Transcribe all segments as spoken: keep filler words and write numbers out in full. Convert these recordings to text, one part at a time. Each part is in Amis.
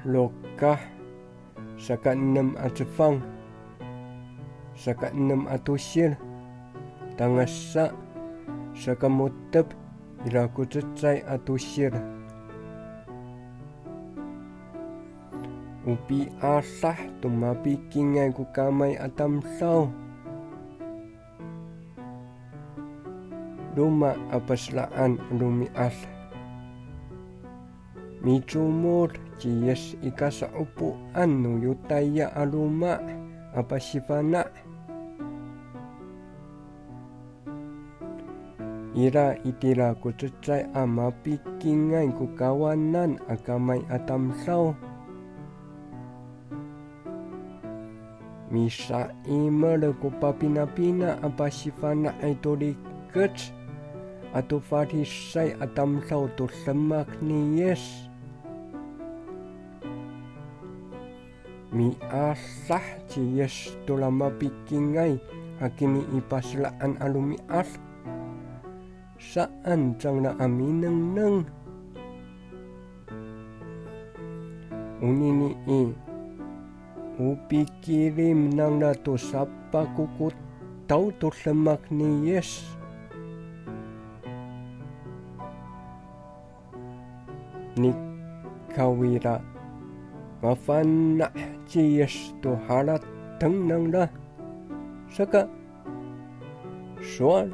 Lokah, saka enem a cefang, saka enem a tosil, tangasa saka mo^tep ira ko cecay a tosil. O piadah to mapikingay ko kamay a tamdaw. Loma' a pasela'an a romi'ad. Micomod ci Yis i kasa'opoan no Yotaya a loma' a pasifana'. Ira itira ko cecay a mapikingay ko kawanan a kamay a tamdaw. Misa'imel ko papinapina a pasifana'ay to rikec ato Farisay a tamdaw to demak ni Yis. Miadah ci Yis to lamapikingay hakini i pasela'an a romi'ad. Saan cangra a minengneng. Onini i, o pikilim nangra to sapakokotaw to demak ni Yis. Nikawrira, mafana' ci Yis to harateng nangra. Saka, sowal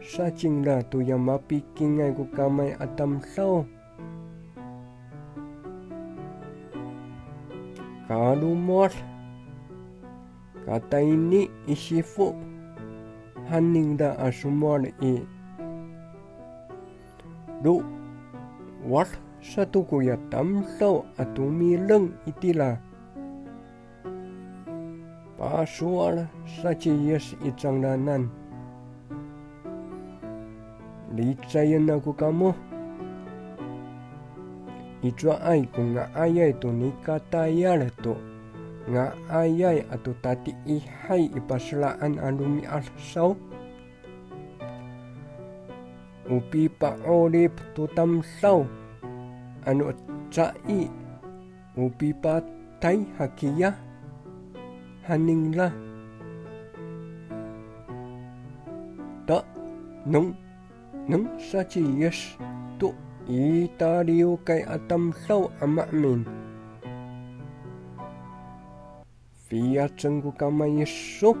sa cingra toya mapikingay ko kamay a tamdaw. Kalomowad, katayni i sifo, han ningra a somowal i, lowad sato koya tamdaw a tomireng itira. Pasowal sa ci Yis i cangraanan. Licayen ako kamo. I cowaay ko nga'ayay to nikatayal to nga'ayay ato tatiihay i pasela'an a romi'ad saw. O pipa'orip to tamdaw, ano cecay, o pipatay hakiya, han ningra. Ta, nengneng sa ci Yis to i taliwkay a tamdaw a maemin. Fiyacen ko kamay iso,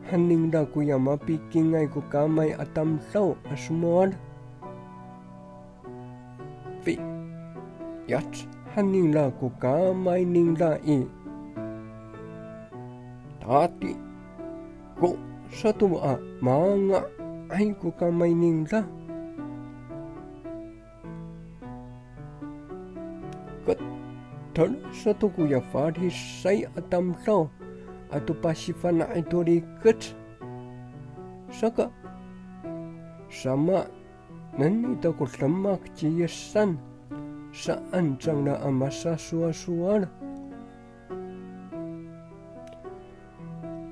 han ningra koya mapikingay ko kamay a tamdaw a somowal. Fiyac, han ningra ko kamay ningra i, tatiko sato a manga'ay ko kamay ningra. Keter sato koya Farisay a tamdaw ato pasifana'ay to rikec. Saka, samaanen ita ko demak ci Yisan, saan cangra a masasowasowal.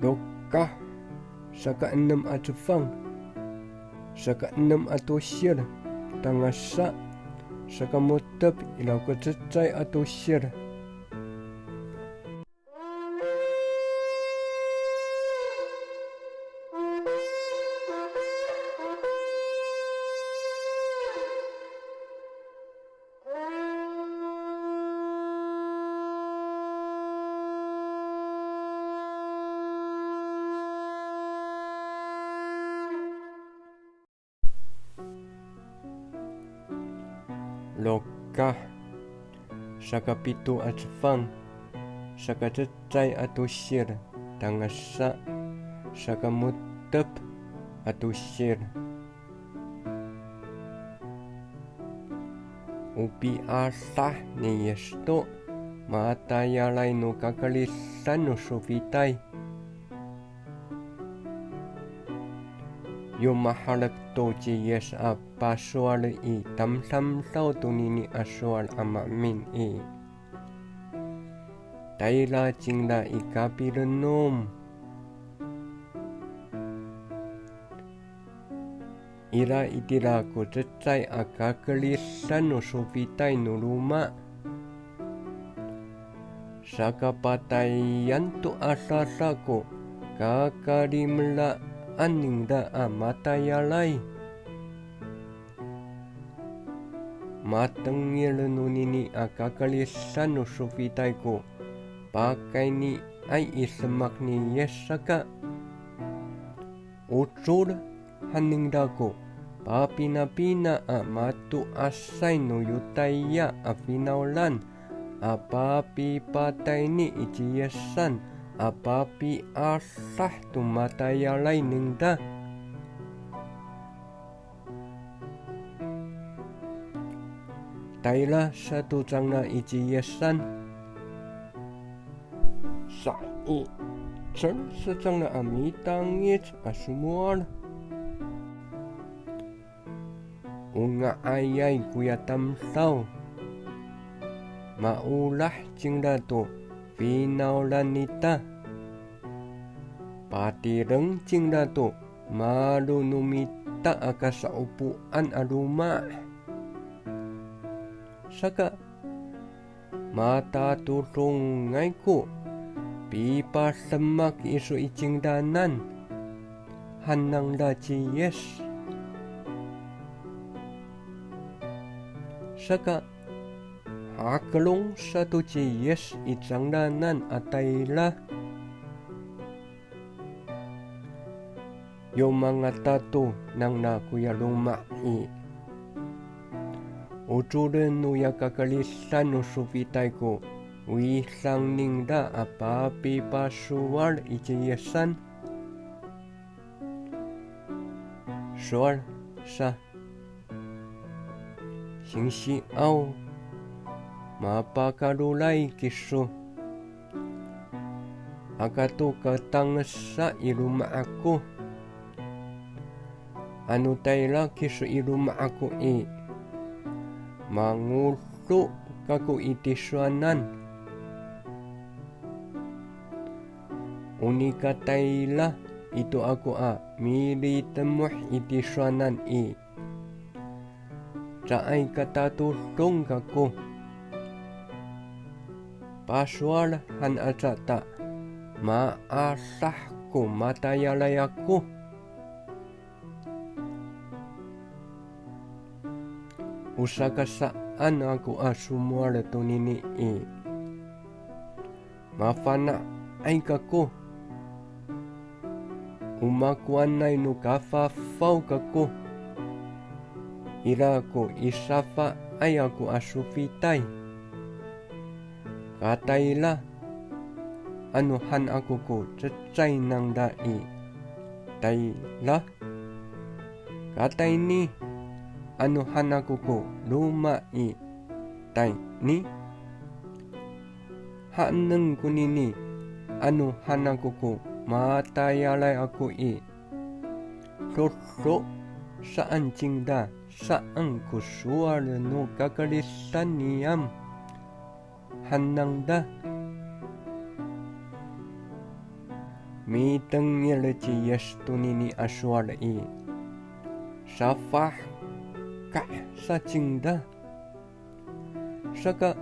Lokah, saka enem a cefang, saka enem a tosil, tangasa saka mo^tep ira ko cecay a tosil. Lokah, saka pito a cefang, saka cecay a tosil, tangasa saka mo^tep a tosil. O piadah ni Yis to matayalay no kakeridan no sofitay. Yo maherek to ci Yis a pasowal i tamdamdaw tonini a sowal a maemin i, tayra cingra i Kapernaom. Ira itira ko cecay a kakeridan no sofitay no loma'. Sakapatayan to adada ko kakalimelaan ningra a matayalay. Matengil nonini a kakeridan no sofitay ko pakayniay i demak ni Yis saka, ocor han ningra ko papinapina a mato'asay no Yotaya a finawlan a papipatayni i ci Yisan a papiadah to matayalay ningra. Tayra sato cangra i ci Yisan. Sa'icel sa cangra a mitangic a somowal. O nga'ayay koya tamdaw. Maolah cingra to finawlan ita. Patireng cingra to malo no mita a kasa'opoan a loma'. Saka, matatodongay ko pipademak iso i cingraanan, han nangra ci Yis. Saka, hakelong sato ci Yis i cangraanan a tayra. Yo mangata to nangra koya loma' i, ocoren noya kakeridan no sofitay ko widang ningra a papipasowal i ci Yisan. Sowal sa, Singsi aw, mapakalolay kiso. Aka to katangsa i loma' ako. Ano tayra kiso i loma' ako i, mangodo kako i tisowanan. O nika tayra ito ako a militemoh i tisowanan i, caay ka tatodong kako. Pasowal han aca ta maadah ko matayalay ako. O saka saan ako a somowal tonini i, mafana'ay kako. O makowanay no kafafaw kako, ira ko i safaay ako a sofitay. Katayra, ano han ako ko cecay nangra i, tayra. Katayni, ano han ako ko loma' i, tayni. Haenen konini, ano han ako ko matayalay ako i, dodo saan cingra saan ko sowal no kakeridan niyam, han nangra. Mitengil ci Yis tonini a sowal i, safahka' sa cingra. Saka,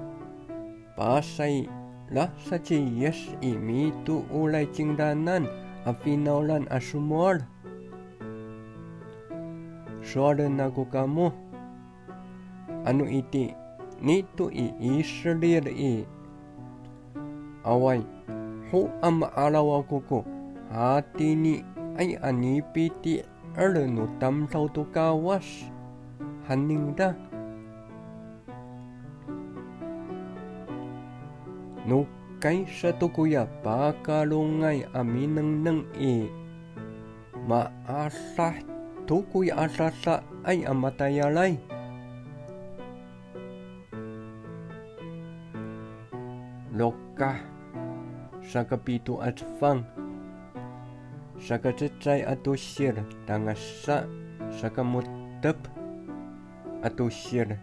pasayra sa ci Yis i mitooray cingraanan a finawlan a somowal. Sowalen ako kamo, ano itini to i Israil i, awaay ho a ma'araw ako ko hatiniay a nipiti'er no tamdaw to Kawas, han ningra. Nokay sato koya pakalongay a minengneng i, maadah to koya adadaay a matayalay. Lokah, saka pito a cefang, saka cecay a tosil, tangasa saka mo^tep a tosil.